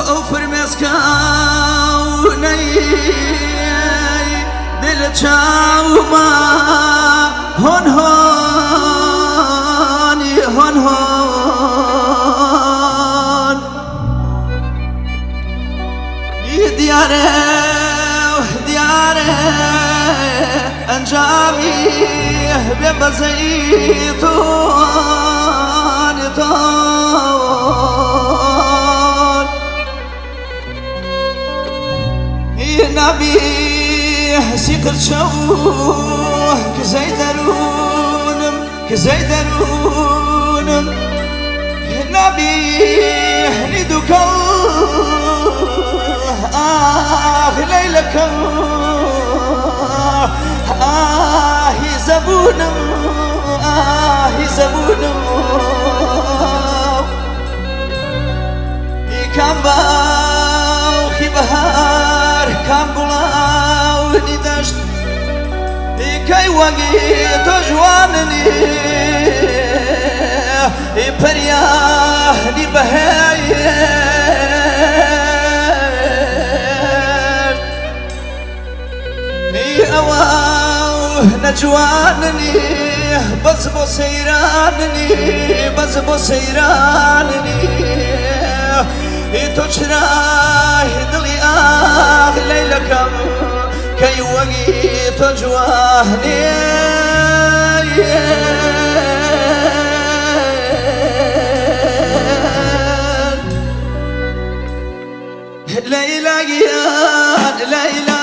ئەو فرمێسکاونەی دل چاوما هۆن هۆنی هۆن هۆن دیارە دیارە ئەنجامی بێ بەزەی تۆن تۆن نابی سیقر چەو کزەی دەروونم کزەی دەروونم نابی دووکەڵ ئاخ لەیلەکەم ئاهی زەبوونم ئاهی زەبوونم کام باوخی بەهار کام گوڵاونی دەشت کەی وەگی تۆ جواننی پەریانی بەهێ ئەوە نەجواننی بەس بۆ سەیراننی بەس بۆ سەیراننی تۆ چرای دڵی ئاخ لەیلەکەم کەی وەگی تۆ جوانی لەیلا گیان لەیلا.